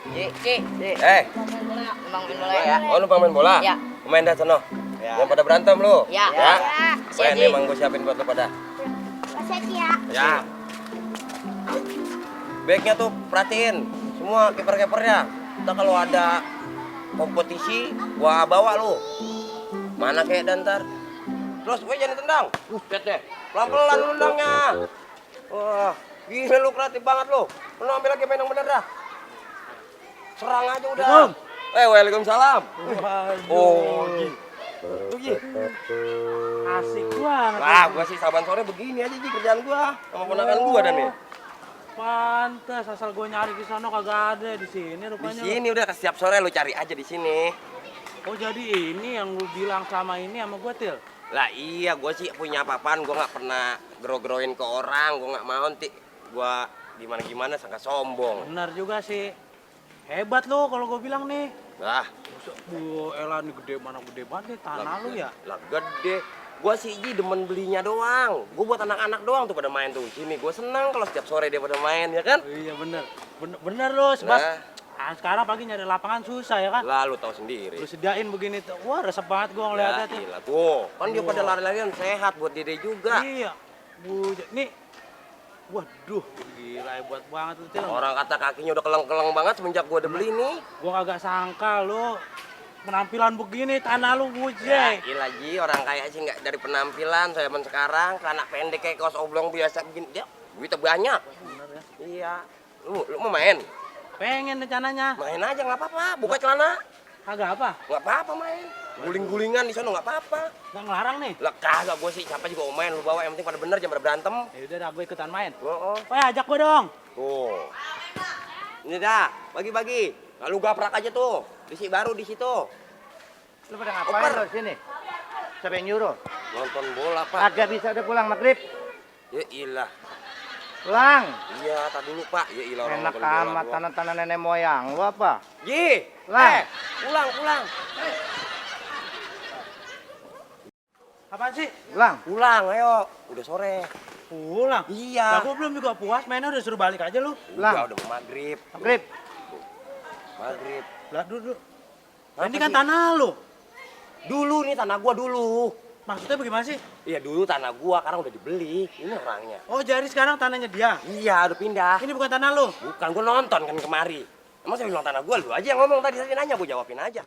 Ci. Main bola. Emang main bola Ya. ya? Oh, lu main bola? Ya. Main dah sono. Ya. Yang pada berantem lu? Ya. Ya. Siap, Main Ci. emang gue siapin buat lu pada. Makasih ya. Ya. Baiknya tuh perhatiin semua kiper-kipernya. Ntar kalau ada kompetisi, gua bawa lu. Mana kayak dantar. Terus gue jangan tendang. Lihat deh. Pelan-pelan lu nendangnya. Wah, gila lu kreatif banget lu. Lu ambil lagi main yang bener dah. Serang aja udah. Waalaikumsalam. Oh, Ji. Asik banget. Wah, gua sih saban sore begini aja Ji kerjaan gua sama ponakan gua dan nih. Pantes, asal gue nyari di sana kagak ada di sini Di rupanya. sini udah setiap sore lu cari aja di sini. Oh jadi ini yang lu bilang sama ini sama gue Til? Lah iya, gua sih punya apa-apaan, gua nggak pernah gero-geroin ke orang, gua nggak mau nanti gua gimana-gimana sangka sombong. Benar juga sih. Hebat lo kalau gue bilang nih. Lah, Bu Ella nih gede banget nih tanah lu ya. lah gede. Gua sih Ji demen belinya doang. Gua buat anak-anak doang tuh pada main tuh sini. Gua senang kalau setiap sore dia pada main ya kan? Oh, iya bener lo sebab Nah. sekarang pagi nyari lapangan susah ya kan. Lah lu tahu sendiri. Lu sediain begini tuh. Wah resep banget gue ngeliatnya tuh. Gila tuh. Kan dia pada lari-larian sehat buat dede juga. Iya. Nih. Waduh, gila hebat banget tuh Til. Orang kata kakinya udah keleng-keleng banget semenjak gua udah beli nih. Gua kagak sangka lo penampilan begini tanah lu Ya, bujek. gila Ji, orang kaya sih nggak dari penampilan zaman sekarang, celana pendek kayak kaos oblong biasa begini, dia duitnya banyak. Bener ya. Iya. Lu mau main? Pengen rencananya. Main aja nggak apa-apa, buka celana. Kagak apa? Nggak apa-apa main. Guling-gulingan di sana nggak apa-apa. Nggak ngelarang nih. Lah kagak, gue sih siapa juga mau main, lu bawa yang penting pada bener jangan pada berantem. Ya udah dah gue ikutan main. Oh, Oh ya, ajak gue dong. tuh. Ini dah, bagi-bagi. Lalu gaprak aja tuh. Di baru di situ. Lu pada ngapain Oper. lo sini? Siapa yang nyuruh? Nonton bola, Pak. Agak bisa udah pulang maghrib. Ya ilah. Pulang. Iya, tadi dulu, Pak. Ya ilah orang Enak nonton bola amat gua. tanah-tanah nenek moyang. Lu apa? Ji, Pulang. pulang. Apaan sih? Pulang. Pulang, ayo. Udah sore. Pulang. Iya. Lah gue belum juga puas, mainnya udah suruh balik aja lu. Pulang. Udah mau maghrib. Maghrib. Maghrib. Lah dulu. Apa Ini kan sih? tanah lu. Dulu nih tanah gua dulu. Maksudnya bagaimana sih? Iya dulu tanah gua, sekarang udah dibeli. Ini orangnya. Oh jadi sekarang tanahnya dia. Iya, udah pindah. Ini bukan tanah lu. Bukan, gua nonton kan kemari. Emang saya bilang tanah gua, lu aja yang ngomong tadi, saya nanya, gua jawabin aja.